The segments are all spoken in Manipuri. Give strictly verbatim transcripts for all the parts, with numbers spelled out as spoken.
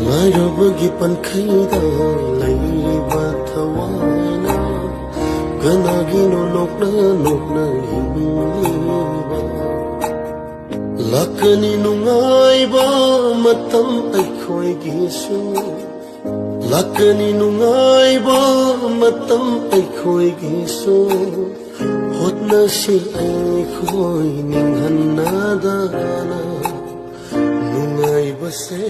ꯂꯥꯏꯔꯕꯒꯤ ꯄꯟꯈꯩꯗ ꯂꯩꯕ ꯊꯋꯥꯏꯅ ꯀꯅꯥꯒꯤꯅꯣ ꯅꯣꯛꯅ ꯅꯣꯛꯅ ꯍꯤꯡꯂꯤꯕ? ꯂꯥꯛꯀꯅꯤ ꯅꯨꯡꯉꯥꯏꯕ ꯃꯇꯝ ꯑꯩꯈꯣꯏꯒꯤꯁꯨ, ꯂꯥꯛꯀꯅꯤ ꯅꯨꯡꯉꯥꯏꯕ ꯃꯇꯝ ꯑꯩꯈꯣꯏꯒꯤꯁꯨ꯫ ꯍꯣꯠꯅꯁꯤ ꯑꯩꯈꯣꯏ ꯅꯤꯡꯍꯟꯅꯗꯅ ꯅꯨꯡꯉꯥꯏꯕꯁꯦ꯫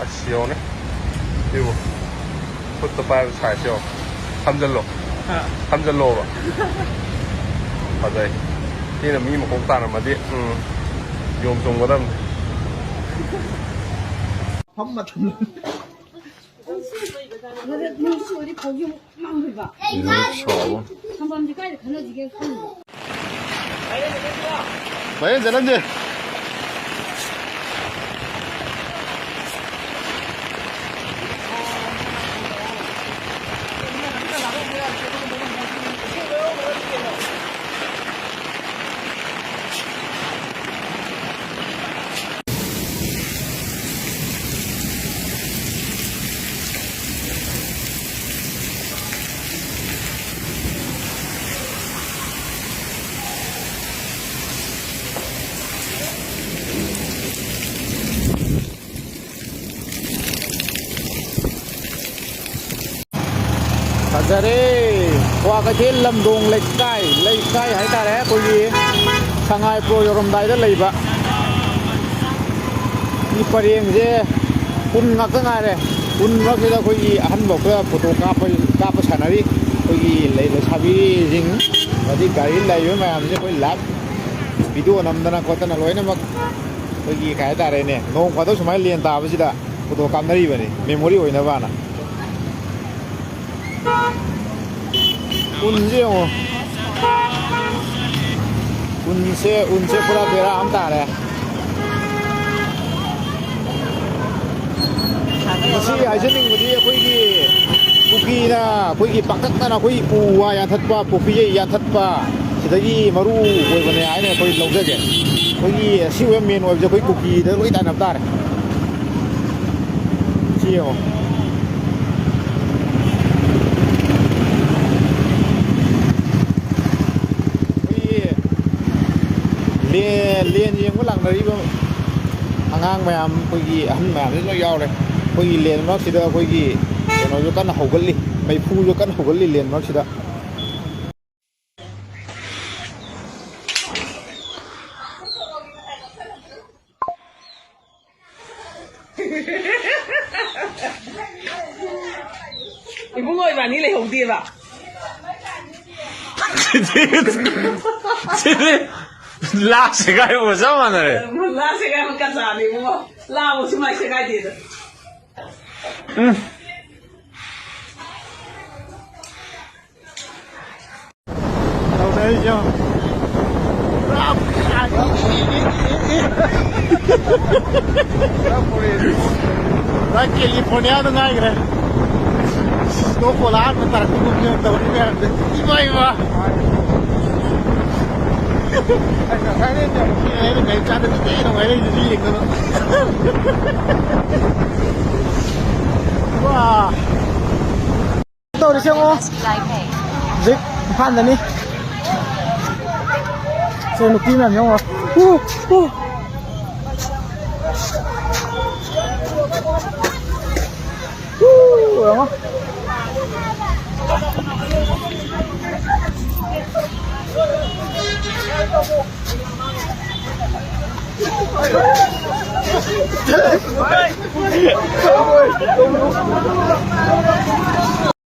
ꯑꯁ, ꯌꯦꯡꯉꯨꯅꯦ꯫ ꯁꯤꯕꯨ꯫ ꯈꯨꯠꯇ ꯄꯥꯏꯕ size ꯌꯦꯡꯉꯣ꯫ ꯊꯝꯖꯜꯂꯣ꯫ ꯍꯥ꯫ ꯊꯝꯖꯜꯂꯣꯕ꯫ ꯐꯖꯩ꯫ ꯁꯤꯅ ꯃꯤ ꯃꯀꯣꯛ ꯇꯥꯔꯝꯃꯗꯤ, ꯎꯝ, ꯌꯣꯡ ꯆꯣꯡꯒꯗꯕꯅꯤ꯫ ꯐꯝ ꯃꯇꯝ꯫ ꯅꯪꯁꯨ ꯑꯣꯏꯔꯗꯤ ꯐꯧꯁꯦ ꯑꯃꯨꯛ ꯃꯥꯡꯗꯣꯏꯕ꯫ ꯁꯥꯕ꯫ ꯊꯝꯐꯝꯁꯦ ꯀꯥꯏꯗ ꯈꯟꯅꯁꯤꯒꯦ ꯈꯜꯂꯤꯕ꯫ ꯃꯌꯦꯡ ꯆꯠꯍꯟꯁꯦ꯫ ꯐꯖꯔꯦ꯫ ꯀ꯭ꯋꯥꯀꯩꯊꯦꯜ ꯂꯝꯗꯣꯡ ꯂꯩꯀꯥꯏ, ꯂꯩꯀꯥꯏ ꯍꯥꯏꯇꯥꯔꯦ, ꯑꯩꯈꯣꯏꯒꯤ ꯁꯉꯥꯏ ꯄ꯭ꯔꯣ ꯌꯧꯔꯝꯗꯥꯏꯗ ꯂꯩꯕ꯫ ꯁꯤ ꯄꯔꯦꯡꯁꯦ ꯎꯟ ꯉꯥꯛꯇ ꯉꯥꯏꯔꯦ꯫ ꯎꯟ ꯃꯔꯛꯁꯤꯗ ꯑꯩꯈꯣꯏꯒꯤ ꯑꯍꯟꯐꯧꯗ ꯐꯣꯇꯣ ꯀꯥꯞꯄ, ꯀꯥꯞꯄ ꯁꯥꯟꯅꯔꯤ꯫ ꯑꯩꯈꯣꯏꯒꯤ ꯂꯩ-, ꯂꯩꯁꯥꯕꯤꯁꯤꯡ, ꯑꯗꯩ ꯒꯥꯔꯤ ꯂꯩꯔꯤꯕ ꯃꯌꯥꯝꯁꯦ ꯑꯩꯈꯣꯏ live video ꯅꯝꯗꯅ ꯈꯣꯠꯇꯅ ꯂꯣꯏꯅꯃꯛ ꯑꯩꯈꯣꯏꯒꯤ ꯀꯩ ꯍꯥꯏꯇꯥꯔꯦꯅꯦ, ꯅꯣꯡ ꯐꯥꯗꯣꯛ ꯁꯨꯃꯥꯏꯅ ꯂꯦꯟ ꯇꯥꯕꯁꯤꯗ ꯐꯣꯇꯣ ꯀꯥꯞꯅꯔꯤꯕꯅꯤ, ꯃꯦꯃꯣꯔꯤ ꯑꯣꯏꯅꯕꯅ꯫ ꯎꯟꯁꯦ ꯌꯦꯡꯉꯣ꯫ ꯎꯟꯁꯦ, ꯎꯟꯁꯦ ꯄꯨꯔꯥ ꯕꯦꯔꯥ ꯑꯃ ꯇꯥꯔꯦ꯫ ꯃꯁꯤ ꯍꯥꯏꯖꯅꯤꯡꯕꯗꯤ ꯑꯩꯈꯣꯏꯒꯤ ꯀꯨꯀꯤꯅ, ꯑꯩꯈꯣꯏꯒꯤ ꯄꯥꯛꯇꯛꯅꯅ ꯑꯩꯈꯣꯏ ꯎ ꯋꯥ ꯌꯥꯟꯊꯠꯄ, ꯄꯨꯈ꯭ꯔꯤꯁꯦ ꯌꯥꯟꯊꯠꯄ, ꯁꯤꯗꯒꯤ ꯃꯔꯨ ꯑꯣꯏꯕꯅꯦ ꯍꯥꯏꯅ ꯑꯩꯈꯣꯏ ꯂꯧꯖꯒꯦ꯫ ꯑꯩꯈꯣꯏꯒꯤ ꯑꯁꯤꯕ ꯃꯦꯟ ꯑꯣꯏꯕꯁꯦ ꯑꯩꯈꯣꯏ ꯀꯨꯀꯤꯗ ꯂꯣꯏ ꯇꯥꯏꯅꯕ ꯇꯥꯔꯦ꯫ ꯁꯤ ꯌꯦꯡꯉꯣ꯫ ꯑꯩꯈꯣꯏꯒꯤ ꯂꯦ-, ꯂꯦꯟ ꯌꯦꯡꯕ ꯂꯥꯛꯅꯔꯤꯕ ꯑꯉꯥꯡ ꯃꯌꯥꯝ, ꯑꯩꯈꯣꯏꯒꯤ ꯑꯍꯟ ꯃꯌꯥꯝꯁꯤ ꯂꯣꯏ ꯌꯥꯎꯔꯦ꯫ ꯑꯩꯈꯣꯏꯒꯤ ꯂꯦꯟ ꯃꯔꯛꯁꯤꯗ ꯑꯩꯈꯣꯏꯒꯤ ꯀꯩꯅꯣꯁꯨ ꯀꯟꯅ ꯍꯧꯒꯠꯂꯤ, ꯃꯩꯐꯨꯁꯨ ꯀꯟꯅ ꯍꯧꯒꯠꯂꯤ ꯂꯦꯟ ꯃꯔꯛꯁꯤꯗ꯫ ꯏꯕꯨꯡꯉꯣ, ꯏꯕꯥꯅꯤ ꯂꯩꯍꯧꯗꯦꯕ꯫ ꯁꯤꯗꯤ, ꯁꯤꯗꯤ ꯂꯥ ꯁꯦꯒꯥꯏꯕꯒ ꯆꯞ ꯃꯥꯟꯅꯔꯦ꯫ ꯂꯥ ꯁꯦꯒꯥꯏꯕ ꯀꯆꯥꯅꯤ ꯏꯕꯨꯡꯉꯣ꯫ ꯂꯥꯕꯨ ꯁꯨꯃꯥꯏ ꯁꯦꯒꯥꯏꯗꯦꯗ꯫ ꯎꯝ꯫ ꯇꯧꯅꯔꯤꯁꯦ ꯌꯦꯡꯉꯣ꯫ ꯄꯨꯔꯥ, ꯄꯨꯔꯥ ꯀꯦꯂꯤꯐꯣꯔꯅꯤꯌꯥꯗ ꯉꯥꯏꯈ꯭ꯔꯦ꯫ ꯁ꯭ꯅꯣꯐꯣꯜ ꯑꯍꯥꯟꯕ ꯇꯥꯔꯛꯄꯒꯨꯝꯅ ꯇꯧꯔꯤ ꯃꯌꯥꯝꯁꯦ꯫ ꯏꯃꯥ, ꯏꯃꯥ꯫ ꯑꯩꯅ ꯀꯔꯤꯝ ꯆꯥꯗꯕꯤ ꯀꯩꯅꯣ ꯍꯥꯏꯔꯛꯏꯁꯦ ꯌꯦꯡꯗꯅ꯫ ꯋꯥ꯫ ꯇꯧꯔꯤꯁꯦ ꯌꯦꯡꯉꯣ꯫ ꯍꯧꯖꯤꯛ ꯏꯝꯐꯥꯜꯗꯅꯤ꯫ ꯁꯦ ꯅꯨꯄꯤ ꯃꯌꯥꯝ ꯌꯦꯡꯉꯣ꯫ ꯎ, ꯎ꯫ ꯎ, ꯌꯦꯡꯉꯣ꯫